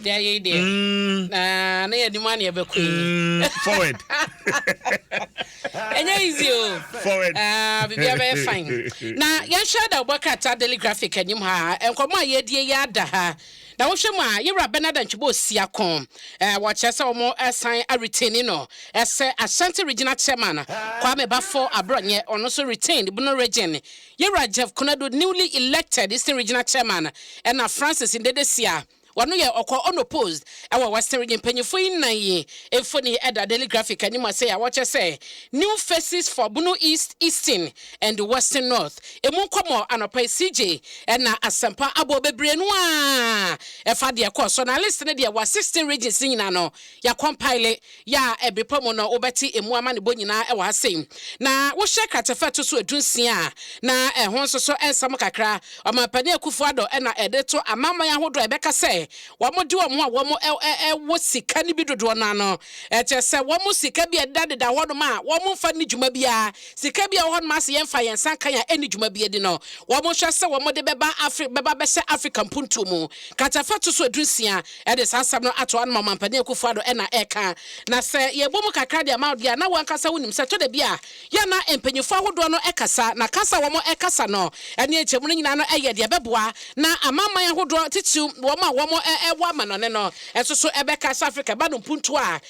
Deɛ yei deɛ. Na na yɛnim a na yɛbɛkɔ yi. Forward. Ɛnyɛ easy o. Forward. Ah, biribiara bɛyɛ fine. Na yɛnhwɛ da wobɔ krataa Daily Graphic anim ha. Nkɔmmɔ a yɛdie yɛ ada ha. Na wohwɛ mu a, yɛwura Bernard Antwibo Osiako, wɔkyerɛ sɛ wɔn san aretaini no sɛ Ashanti Regional Chairman. Kwame Bafo Abrɔnyɛ, ɔno nso retained Bono Region. Yɛwura Jeff Konadu, newly elected Eastern Regional Chairman, ɛna Francis Ndedesia, wɔno yɛ ɔkɔ unopposed ɛwɔ Western Region. Mpanyinfoɔ yi nnan yi mfoni ɛda Daily Graphic anim ase a wɔkyerɛ sɛ new faces for Bono East, Eastern and Western North. Emu nkɔmɔ anɔpa yi CJ ɛna Asɛmpa abɔ bebree no a ɛfa deɛ kɔɔ so na list no deɛ wɔ 16 regions ne nyinaa no yɛacompile yɛ a ɛbepɔ mu no wobɛte emu ama ne bɔ nyinaa ɛwɔ ha sei. Na wohyɛ kratafa to so 16 a na ɛho nso so ɛnsɛm kakra. Ɔmampanin Akufo Addo ɛna ɛde to amanaman ahodoɔ a ɛbɛka sɛ wɔn de wɔn ho a wɔn ɛwɔ sika no bi dodoɔ no ano ɛkyɛ sɛ wɔn sika bi a ɛdeda hɔnom a wɔn mfa ne dwuma biara, sika bi a ɛwɔ hɔnom ase yɛmfa yɛn nsa nkan a ɛne dwuma bi adi no, wɔn hwɛ sɛ wɔn de bɛba Afri bɛba bɛhyɛ Africa mpuntuo mu. Kratafa to so 16 ɛde saa asɛm no ato anoma. Ɔmampanin Akufo Addo ɛna ɛka na sɛ yɛbɔ mu kakra de ama wo deɛ a, na wɔn ankasa wonim sɛ tɔ da bi a yɛna mpanyinfoɔ ahodoɔ no ɛkasa na kasa wɔn ɛkasa no ɛne nkyɛmu no nyinaa no ɛyɛ deɛ ɛbɛboa na amanaman ahodoɔ titiriw wɔn a wɔn ɛwɔ amanɔne no ɛnso so ɛbɛka sɛ Africa ba no mpuntuo a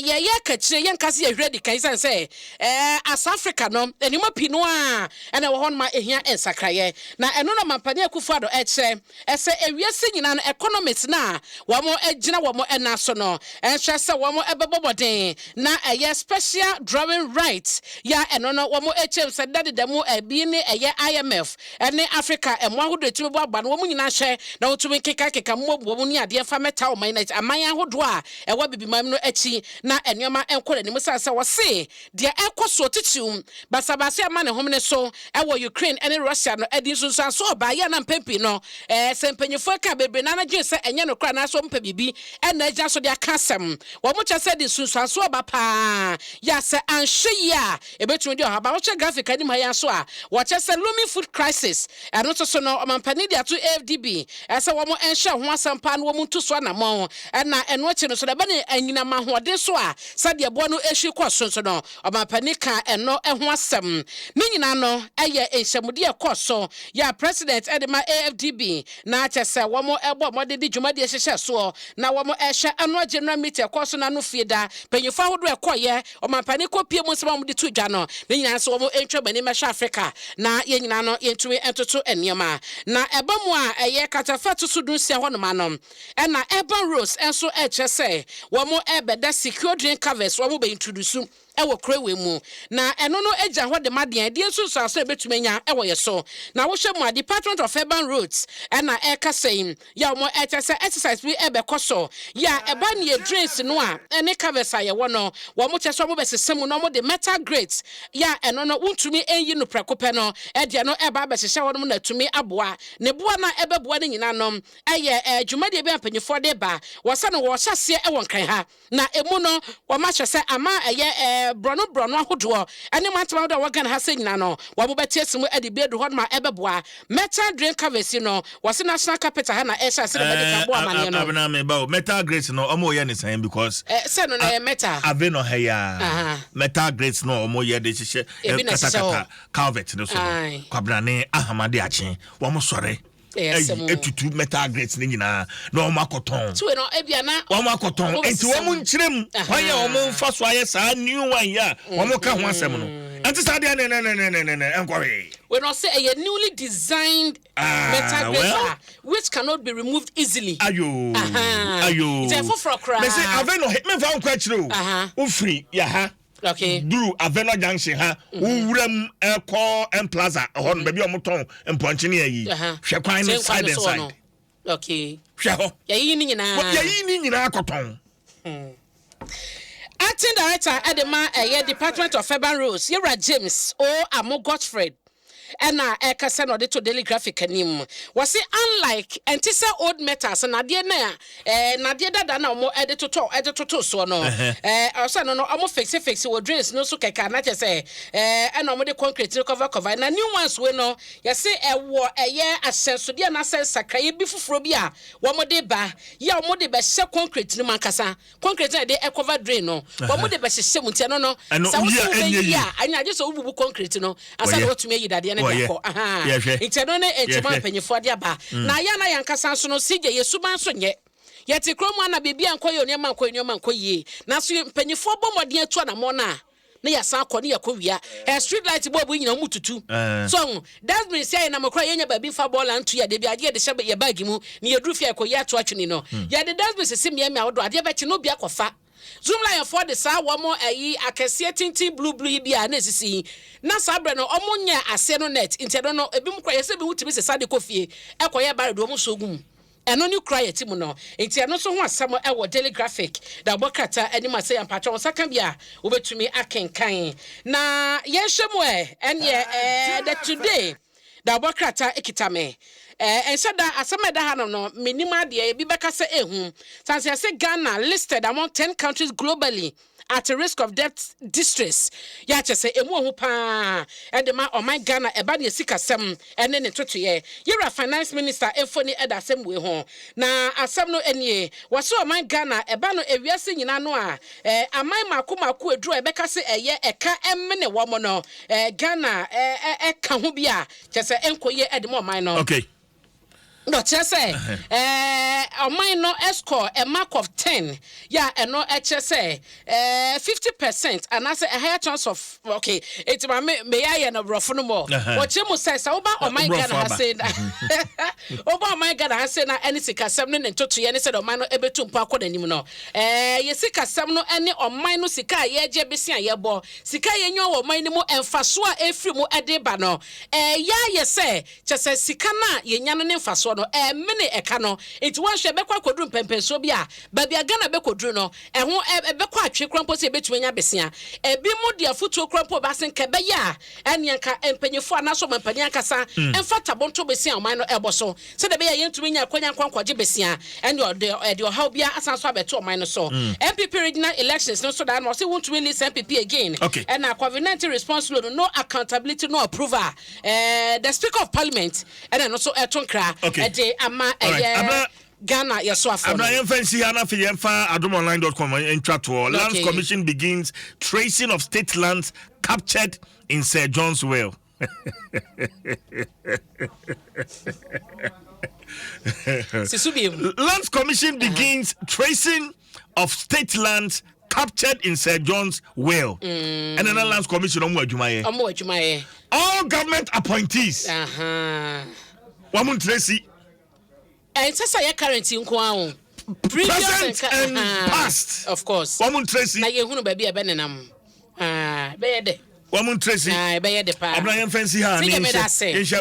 yɛyɛ kakyire yɛnka sɛ yɛhwɛ di kan sɛn sɛ as Africa no nneɛma pii no a ɛna ɛwɔ hɔ nom a ɛhia nsakraeɛ. Na ɛno na Mampanin Akufo Addo ɛkyerɛ ɛsɛ ewiase nyinaa no economics na wɔn gyina wɔn ɛna so no ɛnhwɛ sɛ wɔn ɛbɛbɔ mmɔden na ɛyɛ special drawing right yɛ a ɛno no wɔn ɛkyɛm sɛ dedadeda mu ɛbi ne ɛyɛ IMF ɛne Africa ɛmo ahodoɔ etumi bɔ aba no, wɔn nyinaa hwɛ na wɔtumi nkekakeka mmɔbɔ mu ne adeɛ fa mɛta ɔman no aman ahodoɔ a ɛwɔ bibiman no akyi na nneɛma nkɔ n'anim sɛ wɔse deɛ ɛkɔ soɔ titiriw basabasa ama ne hom ne so ɛwɔ Ukraine ɛne Russia no ɛde nsunsuanso ɔbaa yɛ na mpɛn pii no sɛ mpanyinfoɔ ka bebree na anadwe sɛ ɛnyɛ no koraa anaasɛ wɔn pɛ biribi ɛna agyina so de aka asɛm. Wɔn kyɛ sɛ de nsunsuanso ɔba paa yɛ sɛ anhwɛ yie a ebetumi de ɔhaba. Wɔkyɛ graphic anim ha yɛn so a wɔkyɛ sɛ looming food crisis, ɛno nso so no ɔmampanin de ato AFDB ɛsɛ wɔn nhyɛ ho asɛm paa na wɔn nto so anammɔn. Ɛna ɛno akyi no so na ɛbɛ ne anyinam ahoɔden so a sɛdeɛ boɔ no ehwi kɔ so nso no ɔmampanin ka ɛno ho asɛm. Ne nyinaa no ɛyɛ nhyɛmudi ɛkɔ so yɛ president ɛde ma AFDB na kyɛ sɛ wɔn ɛbɔ mmɔden de dwumadie hyehyɛ soɔ na wɔn ɛhyɛ annual general meeting ɛkɔ so n'ano fie da mpanyinfoɔ ahodoɔ ɛkɔyɛ ɔmampanin kɔ pie mu nsɛm a wɔde to dwa no ne nyinaa nso wɔn ntwa wɔn anim ɛhwɛ Africa na yɛn nyinaa no yɛntumi ntoto nneɛma. Na ɛba mu a ɛyɛ katafa to so 16 hɔnom ano ɛna urban roads nso ɛkyerɛ sɛ wɔn ɛbɛda secure drain covers wɔn bɛ introduce ɛwɔ kurowe mu na ɛno no agya hɔ de ma deɛ deɛ nso nso ebetumi anya ɛwɔ yɛ so. Na wohyɛ mu a Department of Urban Roads ɛna ɛka sɛn yɛ wɔn ɛkyɛ sɛ exercise bi ɛbɛkɔ so yɛ a ɛba ne yɛ drains no a ɛne covers a yɛwɔ no, wɔn kyɛ sɛ wɔn bɛsesa mu na wɔn de metal grates yɛ a ɛno no wontumi ɛnyi no prɛko pɛ no ɛdeɛ no ɛba abɛhyehyɛ hɔ nom na atumi aboa ne boa na ɛbɛboa no nyinaa no ɛyɛ dwumadie bi a mpanyinfoɔ de ba wɔsɛ no wɔhyɛ aseɛ ɛwɔ Nkran ha na emu no wɔn ahyɛ sɛ ama ɛyɛ borɔno borɔno ahodoɔ ɛne mantam ahodoɔ a wɔn Ghana ha sɛ nyinaa no wɔn bɛte esi mu ɛde bi edu hɔ nom a ɛbɛboa metal drain covers yi no wɔsi national capital ha na ɛhyɛ ase na bɛde ka bɔ amaneɛ no. Abena mi ba o, metal grates no ɔmo yɛ ne sɛn? Because sɛ no na ɛyɛ metal. Ave no ha ya metal grates no ɔmo yɛ de hyehyɛ katakata culvert no so no, Kwabena ne ahama de akye wɔn sɔre ɛyi etutu metal grates ne nyinaa na wɔn akɔtɔn. Tuwe no ebia na wɔn akɔtɔn nti wɔn nkyerɛ mu kwan yɛ wɔn nfa so ayɛ saa new one yi a wɔn ka ho asɛm no ɛnti saa deɛ ne ne ne ne ne ne nkɔhwee. Wei na ɔsɛ ɛyɛ newly designed metal grate well, which cannot be removed easily. Ayo ayo. Nti ɛfoforɔ koraa. Mɛ sɛ ave no mɛnfa nkɔ akyire o, ofiri yaha duru Avenor Junction ha, wowura mu ɛkɔ M Plaza ɛhɔ no baabi a wɔtɔn mpɔnkye ne ayi, hwɛ kwan no side and side. Hwɛ hɔ. Yɛyiyi ne nyinaa. Yɛyiyi ne nyinaa kɔtɔn. Acting director ɛde ma ɛyɛ Department of Urban Roads, yɛwura James O Amo Godfred. Ɛna ɛkasa na ɔde to Daily Graphic anim. Wɔse unlike, ɛnte sɛ, old metals nadeɛ no a nadeɛ dada na ɔmo ɛde totɔ ɛde toto soɔ no, ɔsɛ no ɔmo fix fix wɔ drains no so kɛkɛ, anakyɛ sɛ ɛna ɔmo de concrete no cover cover. Na new ones wei no, yɛse ɛwɔ ɛyɛ ahyɛnsodeɛ anaasɛ nsakraeɛ bi foforɔ bi a wɔn de ba yɛ a wɔn de bɛhyɛ concrete no mu ankasa. Concrete no a yɛde ɛcover drain no, wɔn de bɛhyehyɛ mu, nti ɛno no Ɛno sɛ woyi a wosɛ ɛnyɛ wobɛyi yie. a, ɛnyɛ agye sɛ wobubu concrete no ansa na Wɔyɛ. wɔtumi ayi dadeɛ no de Wɔyɛ. akɔ. Aha. Yɛhwɛ. Nti ɛno ne nkyɛn Yɛhwɛ. mpanyinfoɔ de aba. Na ayɛ na yɛn nso no, sigye yɛ suban so nyɛ yɛte kurom a na biribi ankɔ yie, nneɛma nkɔ yie, nneɛma nkɔ yie, nanso mpanyinfoɔ bɔ mmɔden atu anammɔ no a, ne yɛsan kɔ ne yɛkɔ wia street light bulb yi nyina ɔmu tutu. So dustbin sɛ yɛ nam kora, yɛnya baabi mfa bɔɔla nto yɛ de bi adeɛ yɛde hyɛ yɛ bag mu ne yɛduru fie a yɛkɔ yi ato atwene no. Yɛde dustbin sisi mmeammea ahodoɔ, adeɛ bɛkye no obi akɔfa. Zoomlionfoɔ de saa wɔn ayi akɛseɛ tenten blue blue yi bi a na esisi yi na saa berɛ no ɔmo nyɛ aseɛ no net, nti ɛno no ebi mu kora yɛsɛ bi mu tumi sesa de kɔ fie ɛkɔyɛ bare de wɔn so gu mu. Ɛno ne kura yɛ ti mu no, nti ɛno nso ho asɛm ɛwɔ Daily Graphic da ɔbɔ krataa anim a sɛ yɛn mpatwa wɔn nsa ka bi a, wobɛtumi akenkan. Na yɛnhyɛ mu ɛneɛ the Today da ɔbɔ krataa ekita me ɛnhyɛ da asɛm a ɛda ha no, menim adeɛ ebi bɛka sɛ ehu sanse yɛsɛ Ghana listed among 10 countries globally at risk of debt distress. Yɛakyɛ sɛ emu ɔho paa ɛde ma ɔman Ghana ɛba ne sikasɛm ɛne ne ntotoyɛ. Yɛwura Finance Minister efoni ɛda asɛm wei ho, na asɛm no nie: wɔsɛ ɔman Ghana ɛba no ewiase nyinaa no a aman mako mako eduru a ɛbɛka sɛ ɛyɛ ɛka ɛmene wɔn no, Ghana ɛɛ ɛka ho bi a kyɛ sɛ ɛnkɔ yie ɛde ma ɔman no. Na ɔkyerɛ sɛ ɔman no score a mark of 10 yɛ a, ɛno ɛkyerɛ sɛ 50% anaasɛ a higher chance of, okay, eti maame meyɛ ayɛ no borɔfo no mɔ. Wɔkyerɛ mu sɛ woba ɔman Borɔfo Ghana ha aba. Se na woba ɔman Ghana ha se na ɛne sikasɛm ne ne ntotoyɛ ne sɛdeɛ ɔman no ɛbɛtu mpo akɔ n'anim no, yɛ sikasɛm no ɛne ɔman no sika a yɛgye besi a yɛbɔ sika a yɛnya wɔ ɔman no mu, ɛmfasoɔ a ɛfiri mu ɛde ba no, ɛyɛ ayɛ sɛ kyɛ sɛ sika no a yɛnya no ne mfasoɔ no ɛmene ɛka no, nti wɔnhwɛ bɛkɔ akɔduru mpɛmpɛnsoɔ bi a baabi a Ghana bɛkɔduru no, ɛho ɛbɛkɔ atwe kora mpo sɛ yɛbɛtumi anya besia. Ebi mu de afotuo kora mpo baase nka ɛbɛyɛ a ɛneɛ nka mpanyinfoɔ anaasɛ ɔmampanin ankasa ɛmfa tabonto besia a ɔman no ɛbɔ so sɛdeɛ ɛbɛyɛ a yɛntumi nya akɔnya nkɔnkɔgye besia, ɛne ɔde ɛde ɔhaw biara asan so abɛto ɔman no so. NPP regional elections no so daa no, ɔsɛ wontumi list NPP again. Ɛna COVID-19 response loan, no accountability, no approval. The Speaker of Parliament ɛna ɛno nso ɛto nkra ɛde ama ɛyɛ Ghana yɛso afɔ Abena, no. Yɛmfa nsi ha na afei yɛmfa adomonline.com ntwa toɔ. Lands Commission begins tracing of state lands captured in Sir John's will. Sisu bi mu. Lands Commission begins tracing of state lands captured in Sir John's will. Ɛna na Lands Commission ɔmo adwuma yɛ. Ɔmo wɔ adwuma yɛ. All government appointees wɔn mo ntrace. Ɛnsɛ sɛ yɛ current nko ara o. Previous Present and past. Of course. Wɔn mo ntrace. Na yɛhunu baabi a ɛbɛnenam. Ah, ɛbɛyɛ dɛ. Wɔn mo ntrace. Ah, ɛbɛyɛ dɛ paa. Abena, yɛmfa nsi ha Sɛ ne yɛ meda ase. yɛnhyɛ.